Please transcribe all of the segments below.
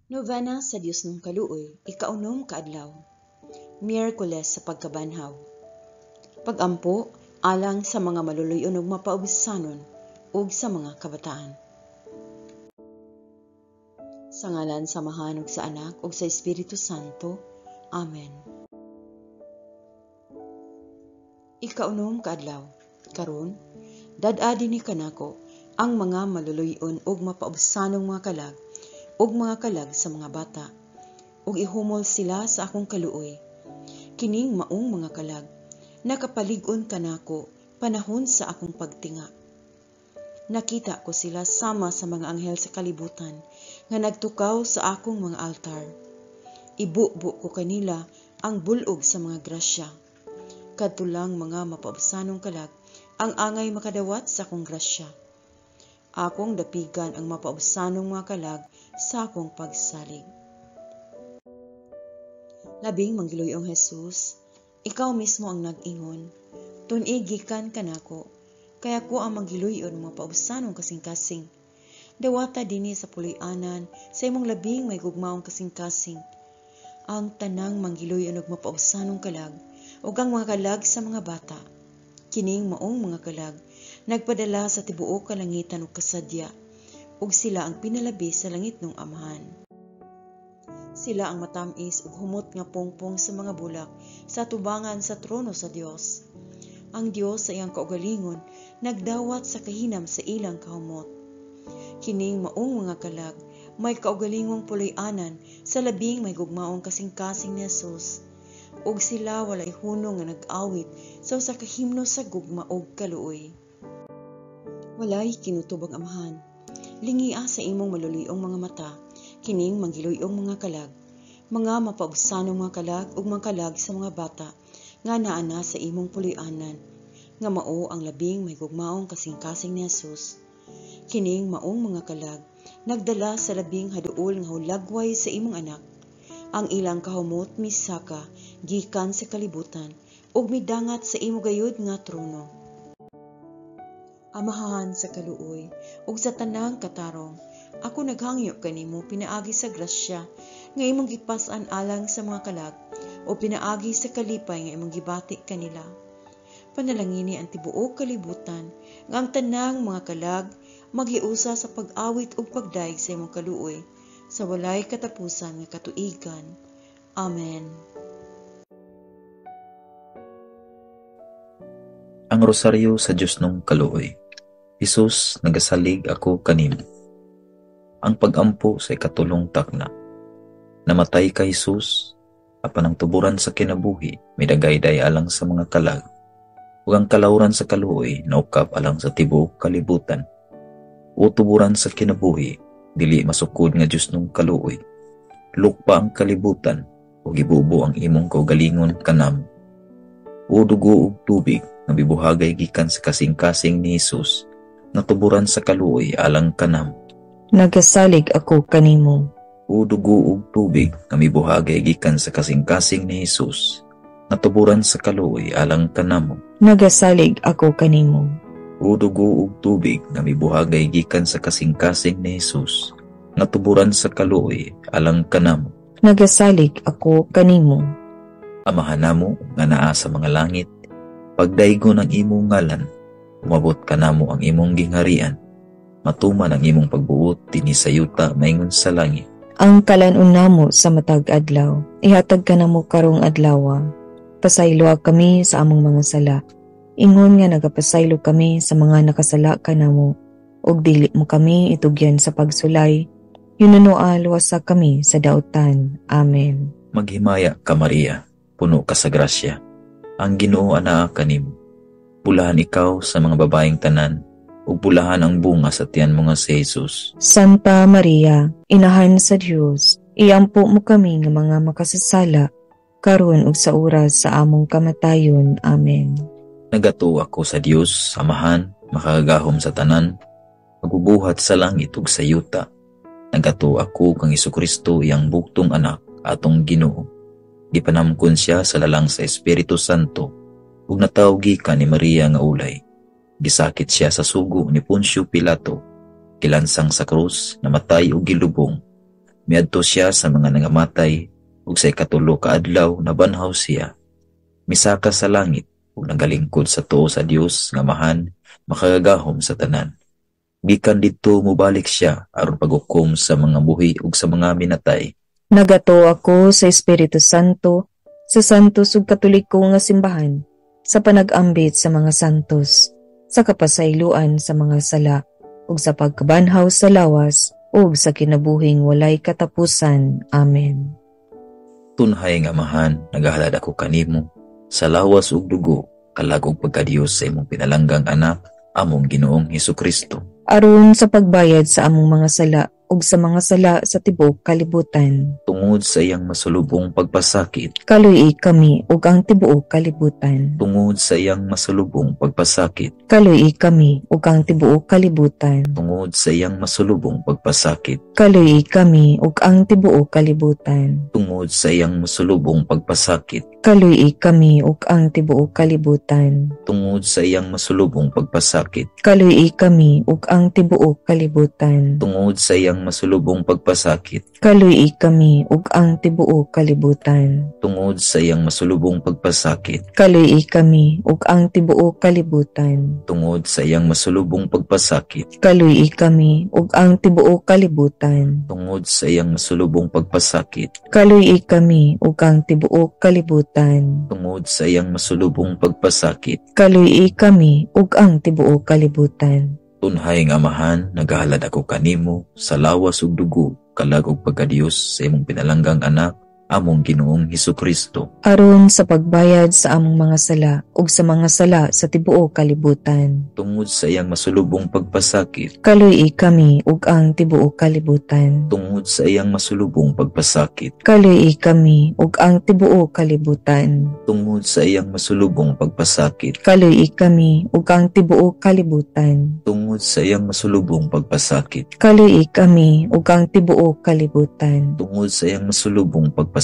Novena sa Dios nung kaluoy, ikaunom ka adlaw. Miyerkules sa pagkabanhaw. Pagampo alang sa mga maluluyon ug mapaubsanon ug sa mga kabataan. Sa ngalan sa Amahan ug sa Anak ug sa Espiritu Santo. Amen. Ikaunom ka adlaw. Karon, dad-a dinhi kanako ang mga maluluyon ug mapaubsanong mga kalag ug mga kalag sa mga bata, ug ihumol sila sa akong kaluoy. Kining maong mga kalag, nakapalig-on kanako panahon sa akong pagtinga. Nakita ko sila sama sa mga anghel sa kalibutan nga nagtukaw sa akong mga altar. Ibubo ko kanila ang bulog sa mga grasya. Kadto lang mga mapaubsanong kalag ang angay makadawat sa akong grasya. Akong dapigan ang mapaubsanong mga kalag sa akong pagsalig. Labing manggiluyong Jesus, ikaw mismo ang nag-ingon, tun-i gikan kanako, kaya ko ang manggiluyon mga paubsanong kasing-kasing. Dawata dinhi sa puloy-anan sa imong labing may gugmaong kasing-kasing. Ang tanang manggiluyon og mapaubsanong kalag ug ang mga kalag sa mga bata. Kining maong mga kalag nagpadala sa tibuok kalangitan ug kasadya, ug sila ang pinalabi sa langit ng Amahan. Sila ang matamis ug humot nga pungpong sa mga bulak sa tubangan sa trono sa Dios. Ang Dios sa iyang kaugalingon nagdawat sa kahinam sa ilang kahumot. Kining maong mga kalag may kaugalingong puloy-anan sa labing may gugmaong kasing-kasing ni Jesus, ug sila walay hunong nga nag-awit sa usa ka himno sa gugma ug kaluoy. Walay kinutubang Amahan, lingia sa imong maluluyong mga mata kining manggiluyong mga kalag, mga mapaubsanong mga kalag ug mga kalag sa mga bata nga naa na sa imong puloy-anan, nga mao ang labing may gugmaong kasing-kasing ni Jesus. Kining maong mga kalag nagdala sa labing haduol nga hulagway sa imong anak. Ang ilang kahumot misaka gikan sa kalibutan ug midangat sa imo gayud nga trono. Amahan sa kaluoy ug sa tanang katarong, ako naghangyo kanimo pinaagi sa grasya nga imong gipas-an alang sa mga kalag o pinaagi sa kalipay nga imong gibati kanila. Panalangini ang tibuok kalibutan nga ang tanang mga kalag maghiusa sa pag-awit ug pagdayeg sa imong kaluoy sa walay katapusan nga katuigan. Amen. Ang Rosaryo sa Dios nung kaluoy. Hesus, nagasalig ako kanimo. Ang pagampo sa ikatulong takna. Namatay ka, Hesus, apan ang tuburan sa kinabuhi midagayday alang sa mga kalag, ug ang kalawran sa kaluoy naukap alang sa tibuok kalibutan. O tuburan sa kinabuhi, dili masukod nga Dios nung kaluoy. Lukpa ang kalibutan ug ibubo ang imong kaugalingon kanamo. O dugo ug tubig nga bibuhagay gikan sa kasing-kasing ni Hesus, natuburan sa kaluoy alang kanamo. Nagasalig ako kanimo. O dugo ug tubig nga mibuhagay gikan sa kasing-kasing ni Hesus, natuburan sa kaluoy alang kanamo. Nagasalig ako kanimo. O dugo ug tubig nga mibuhagay gikan sa kasing-kasing ni Hesus, natuburan sa kaluoy alang kanamo. Nagasalig ako kanimo. Amahan namo nga naa sa mga langit, pagdaygon ang imong ngalan, umabot kanamo ang imong gingharian, matuman ang imong pagbuot dinhi sa yuta maingon sa langit. Ang kalan-on namo sa matag adlaw, ihatag kanamo karong adlawa. Pasayloa kami sa among mga sala, ingon nga nagapasaylo kami sa mga nakasala kanamo, ug dili mo kami itugyan sa pagsulay, hinunoa luwasa kami sa dautan. Amen. Maghimaya ka, Maria, puno ka sa grasya. Ang Ginoo anaa kanimo. Bulahan ikaw sa mga babaeng tanan, ug bulahan ang bunga sa tiyan mo nga si Jesus. Santa Maria, Inahan sa Dios, iampo mo kami nga mga makasasala, karon ug sa oras sa among kamatayon. Amen. Nagatuo ako sa Dios, Amahan, makagagahom sa tanan, magbubuhat sa langit ug sa yuta. Nagatuo ako kang Hesukristo, iyang bugtong anak, atong Ginoo. Gipanamkon siya sa lalang sa Espiritu Santo, ug natawo gikan ni Maria nga ulay. Gisakit siya sa sugo ni Poncio Pilato, gilansang sa krus, namatay ug gilubong, Miadto siya sa mga nangamatay ug sa ikatulo ka adlaw nabanhaw siya. Misaka sa langit ug nagalingkod sa tuo sa Dios nga Amahan makagagahom sa tanan. Gikan didto mobalik siya aron paghukom sa mga buhi ug sa mga minatay. Nagatuo ako sa Espiritu Santo, sa Santos ug Katoliko nga simbahan, sa panag-ambit sa mga santos, sa kapasayloan sa mga sala, ug sa pagkabanhaw sa lawas, ug sa kinabuhing walay katapusan. Amen. Tunhay nga Amahan, nagahalad ako kanimo sa lawas ug dugo, kalag ug pagkadiyos sa imong pinalanggang anak, among Ginoong Hesukristo. Aron sa pagbayad sa among mga sala ug sa mga sala sa tibuok kalibutan. Tungod sa iyang masulubong pagpasakit, Kaluy-i kami ug ang tibuok kalibutan. Tungod sa iyang masulubong pagpasakit, Kaluy-i kami ug ang tibuok kalibutan. Tungod sa iyang masulubong pagpasakit, Kaluy-i kami ug ang tibuok kalibutan. Tungod sa iyang masulubong pagpasakit, Kaluy-i kami ug ang tibuok kalibutan. Tungod sa iyang masulubong pagpasakit, Kaluy-i kami ug ang tibuok kalibutan. Tungod sa iyang masulubong pagpasakit, Kaluy-i kami ug ang tibuok kalibutan. Tungod sa iyang masulubong pagpasakit, Kaluy-i kami ug ang tibuok kalibutan. Tungod sa iyang masulubong pagpasakit, Kaluy-i kami ug ang tibuok kalibutan. Tungod sa iyang masulubong pagpasakit, Kaluy-i kami ug ang tibuok kalibutan. Tungod sa iyang masulubong pagpasakit, Kaluy-i kami ug ang tibuok kalibutan. Tunhay nga Amahan, nagahalad ako kanimo sa lawas ug dugo, kalag ug pagkadiyos sa imong pinalanggang anak, among Ginoong Hesukristo. Aron sa pagbayad sa among mga sala ug sa mga sala sa tibuok kalibutan. Tungod sa iyang masulubong pagpasakit, Kaluy-i kami ug ang tibuok kalibutan. Tungod sa iyang masulubong pagpasakit, Kaluy-i kami ug ang tibuok kalibutan. Tungod sa iyang masulubong pagpasakit, Kaluy-i kami ug ang tibuok kalibutan. Tungod sa iyang masulubong pagpasakit, Kaluy-i kami ug ang tibuok kalibutan. Tungod sa iyang masulubong pagpasakit,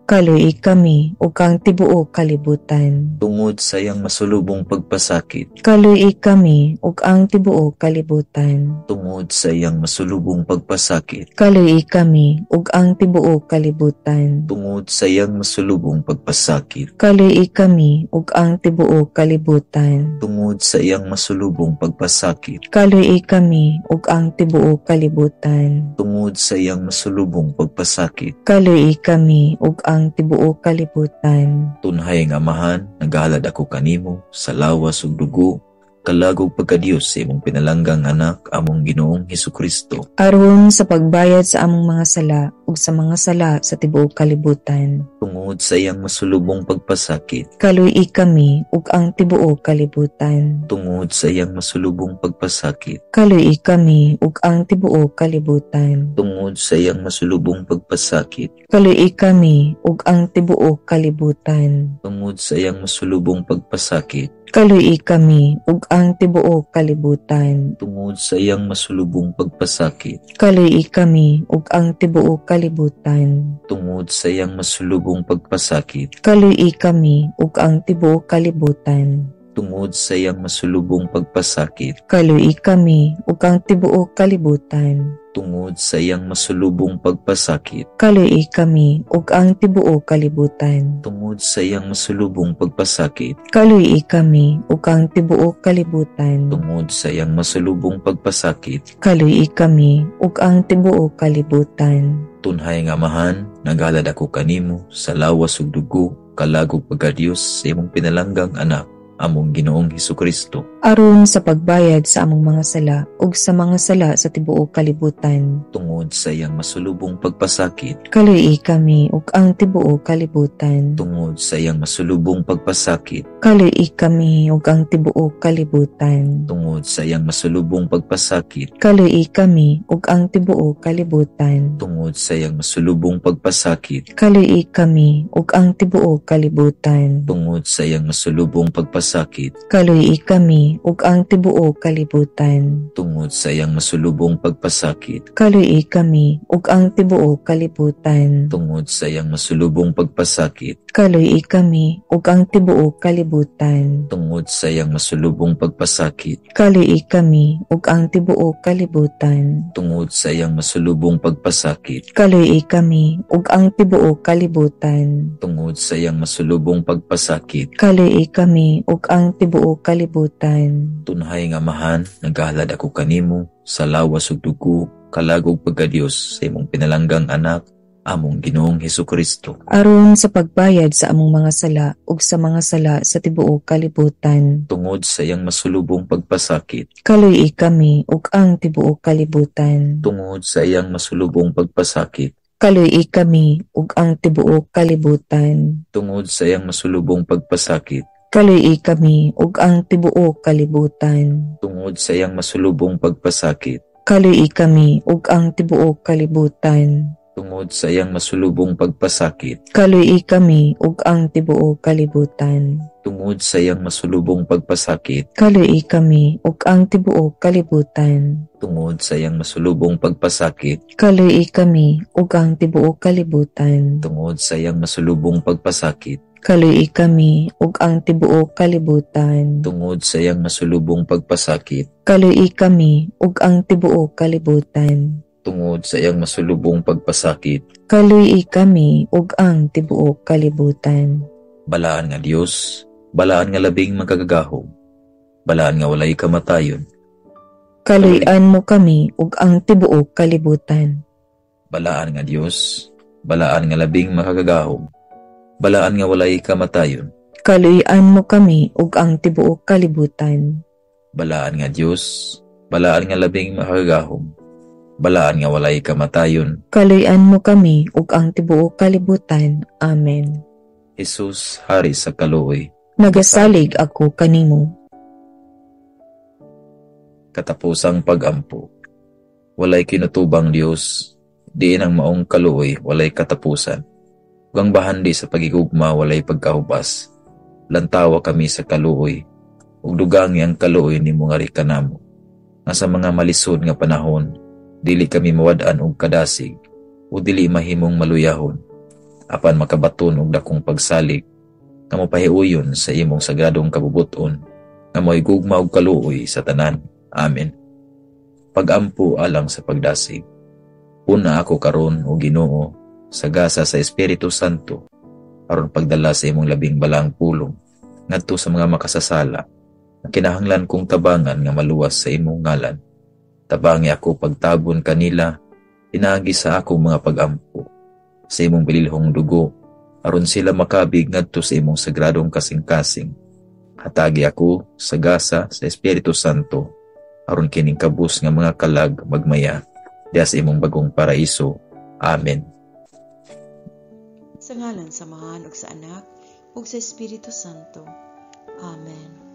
Kaluy-i kami ug ang tibuok kalibutan. Tungod sa iyang masulubong pagpasakit, Kaluy-i kami ug ang tibuok kalibutan. Tungod sa iyang masulubong pagpasakit, Kaluy-i kami ug ang tibuok kalibutan. Tungod sa iyang masulubong pagpasakit, Kaluy-i kami ug ang tibuok kalibutan. Tungod sa iyang masulubong pagpasakit, Kaluy-i kami ug ang tibuok kalibutan. Tungod sa iyang masulubong pagpasakit, Kaluy-i kami ug ang tibuok kalibutan. Tunhay nga Amahan, nagahalad ako kanimo sa lawas ug dugo, kalag ug pagkadiyos sa imong pinalanggang anak, among Ginoong Hesukristo. Aron sa pagbayad sa among mga sala ug sa mga sala sa tibuok kalibutan. Tungod sa iyang masulubong pagpasakit, Kaluy-i kami ug ang tibuok kalibutan. Tungod sa iyang masulubong pagpasakit, Kaluy-i kami ug ang tibuok kalibutan. Tungod sa iyang masulubong pagpasakit, Kaluy-i kami ug ang tibuok kalibutan. Tungod sa iyang masulubong pagpasakit, Kaluy-i kami ug ang tibuok kalibutan. Tungod sa iyang masulubong pagpasakit, Kaluy-i kami ug ang tibuok kalibutan. Tungod sa iyang masulubong pagpasakit, Kaluy-i kami ug ang tibuok kalibutan. Tungod sa iyang masulubong pagpasakit, Kaluy-i kami ug ang tibuok kalibutan. Tungod sa iyang masulubong pagpasakit, Kaluy-i kami ug ang tibuok kalibutan. Tungod sa iyang masulubong pagpasakit, Kaluy-i kami ug ang tibuok kalibutan. Tungod sa iyang masulubong pagpasakit, Kaluy-i kami ug ang tibuok kalibutan. Tunhay nga Amahan, nagahalad ako kanimo sa lawas ug dugo, kalag ug pagkadiyos sa imong pinalanggang anak, among Ginoong Hesukristo. Aron sa pagbayad sa among mga sala ug sa mga sala sa tibuok kalibutan. Tungod sa iyang masulubong pagpasakit, Kaluy-i kami ug ang tibuok kalibutan. Tungod sa iyang masulubong pagpasakit, Kaluy-i kami ug ang tibuok kalibutan. Tungod sa iyang masulubong pagpasakit, Kaluy-i kami ug ang tibuok kalibutan. Tungod sa iyang masulubong pagpasakit, Kaluy-i kami ug ang tibuok kalibutan. Tungod sa iyang masulubong pagpasakit, pagpasakit, Kaluy-i kami ug ang tibuok kalibutan. Tungod sa iyang masulubong pagpasakit, Kaluy-i kami ug ang tibuok kalibutan. Tungod sa iyang masulubong pagpasakit, Kaluy-i kami ug ang tibuok kalibutan. Tungod sa iyang masulubong pagpasakit, Kaluy-i kami ug ang tibuok kalibutan. Tungod sa iyang masulubong pagpasakit, Kaluy-i kami ug ang tibuok kalibutan. Tungod sa iyang masulubong pagpasakit, Kaluy-i kami ug ang tibuok kalibutan. Tunhay nga Amahan, nagahalad ako kanimo sa lawas ug dugo, kalag ug pagkadiyos sa imong pinalanggang anak, among Ginoong Hesukristo. Aron sa pagbayad sa among mga sala ug sa mga sala sa tibuok kalibutan. Tungod sa iyang masulubong pagpasakit, Kaluy-i kami ug ang tibuok kalibutan. Tungod sa iyang masulubong pagpasakit, Kaluy-i kami ug ang tibuok kalibutan. Tungod sa iyang masulubong pagpasakit, Kaluy-i kami ug ang tibuok kalibutan. Tungod sa iyang masulubong pagpasakit, Kaluy-i kami ug ang tibuok kalibutan. Tungod sa iyang masulubong pagpasakit, Kaluy-i kami ug ang tibuok kalibutan. Tungod sa iyang masulubong pagpasakit, Kaluy-i kami ug ang tibuok kalibutan. Tungod sa iyang masulubong pagpasakit, Kaluy-i kami ug ang tibuok kalibutan. Tungod sa iyang masulubong pagpasakit, Kaluy-i kami ug ang tibuok kalibutan. Tungod sa iyang masulubong pagpasakit, Kaluy-i kami ug ang tibuok kalibutan. Tungod sa iyang masulubong pagpasakit, Kaluy-i kami ug ang tibuok kalibutan. Balaan nga Dios, balaan nga labing makagagahom, balaan nga walay kamatayon. Kaluy-an mo kami ug ang tibuok kalibutan. Balaan nga Dios, balaan nga labing makagagahom, balaan nga walay kamatayon. Kaluy-an mo kami ug ang tibuok kalibutan. Balaan nga Dios, balaan nga labing makagagahom, balaan nga walay kamatayon. Kaluy-an mo kami ug ang tibuok kalibutan. Amen. Jesus, hari sa kaluoy, nagasalig ako kanimo. Katapusang pagampo. Walay kinutubang Dios, diin ang maong kaluoy walay katapusan. Ug ang bahandi sa pagigugma walay pagkahubas. Lantawa kami sa kaluoy, ug dugangi ang kaluoy nimo nga kanamo. Nga sa mga malisod nga panahon, dili kami mawad-an og kadasig, o dili mahimong maluyahon, apan makabaton og dakong pagsalig, nga mopahiuyon sa imong sagradong kabubuton, nga mo'y gugma og kaluoy sa tanan. Amen. Pagampo alang sa pagdasig. Una ako karon o Ginoo, sa gasa sa Espiritu Santo, aron pagdala sa imong labing balang pulong, ngadto sa mga makasasala, na kinahanglan kong tabangan nga maluwas sa imong ngalan. Tabangi ako pagtabon kanila, pinaagi sa akong mga pagampo, sa imong bililhong dugo, aron sila makabig ngadto sa imong sagradong kasing-kasing. Hatagi ako sa gasa sa Espiritu Santo, aron kining kabus nga mga kalag magmaya, diya sa imong bagong paraiso. Amen. Sa ngalan sa Amahan ug sa Anak ug sa Espiritu Santo. Amen.